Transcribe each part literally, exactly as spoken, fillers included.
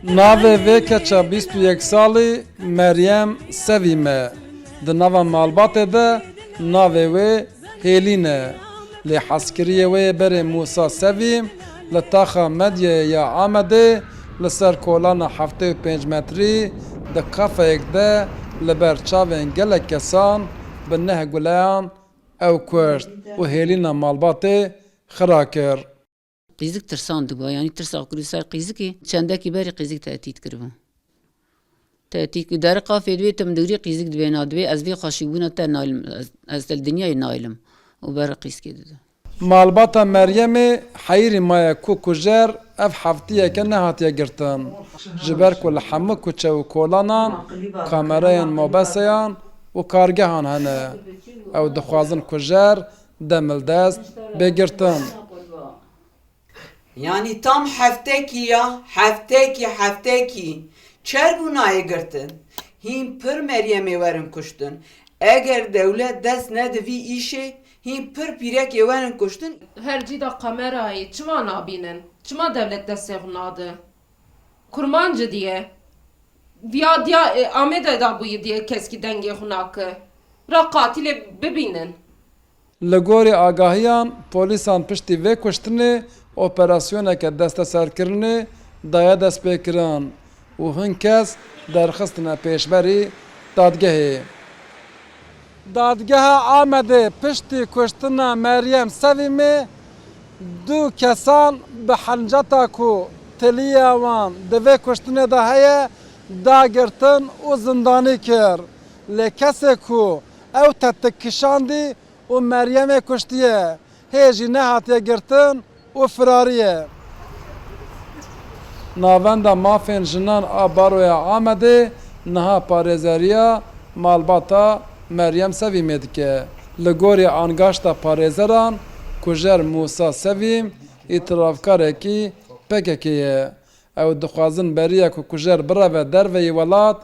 Navê vê keça bîst û yek salî Meryem Sevîm e. Di nava malbatê de navê wê Hêlîn e. Lê hezkiriyê wê yê berê Mûsa Sevîm li taxa Medyayê ya Amedê li ser kolana heftê û pênc metrî di kafeyek de li ber çavên gelek kesan bi neh guleyan ew kuşt û hêlîna malbatê xira kir. Qîzik tirsandibû, yanî tirsa ku li ser qîzikê, çendekî berî qîzik tehdît kiribû. Tehdît kir, deri qafê divê tu min digirî qîzik dibêna, divê ez vê xweşîbûna te naylim, ez, ez te li dinyayê naylim û ber qîzikê dide. Malbata Meryemê heyirî maye ku kujer ev heftiyeke nehatiye girtin. Ji ber ku li hemû kuçe û kolanan kamerayên mobeseyan û kargehan hene. Ew dixwazin kujer demildest bê girtin. Yanî tam heftekî ya, heftekî, heftekî çer bû nayê girtin. Hîn pir Meryemê werin kuştin. Eger dewlet dest nedi vî îşê, hîn pir pîrekê werin kuştin. Her cî de kamerayê, çima nabînin? Çima dewlet destê xwe nade? Kurmancî diye. Viya diya, e, Amêdê de bûyî diye keskî dengê xwe nake. Ra qatilê bibînin. Li gorî agahiyan, polîsan piştî vê kuştinê operasyoneke desteserkirinê daye destpêkirin û hin kes derxistine pêşberî dadgehê. Dadgeha Amedê piştî kuştina Meryem Sevîmê du kesan bi henceta ku tiliya wan di vê kuştinê de heye, da girtin û zindanî kir. Lê kesê ku ew tetik kişandî û Meryemê kuştiye, hê jî nehatiye girtin û firarî ye. Navenda Mafên Jinan a Baroya Amedê niha parêzeriya malbata Meryem Sevîmê dike. Li gorî angaşta parêzeran, kujer Mûsa Sevîm îtirafkarekî P K K ye. Ew dixwazin beriya ku kujer bireve derveyî welat,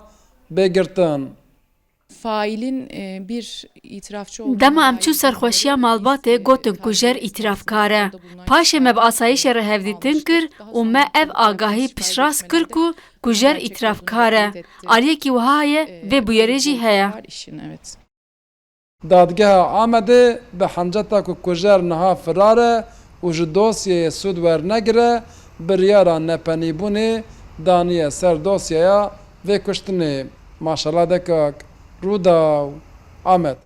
bê girtin. Failin, e, bir itirafçı olduğuna Dema em dair çû ser xweşiya bilgileri malbatê, gotin ku jer îtirafkar e. Paşê me bi asayîşê re hevdîtin kir û me ev agahî piştrast kir ku, ku jer îtirafkar e. Aliyekî wiha heye, vê bûyerê jî heye. Var işin, evet. Dadgeha Amedê bi henceta ku kujer niha firar e û ji dosyeyê sûd wernegire, biryara nepenîbûnê daniye ser dosyeya vê kuştinê. Maşala Dekak, Rûdaw, Amed.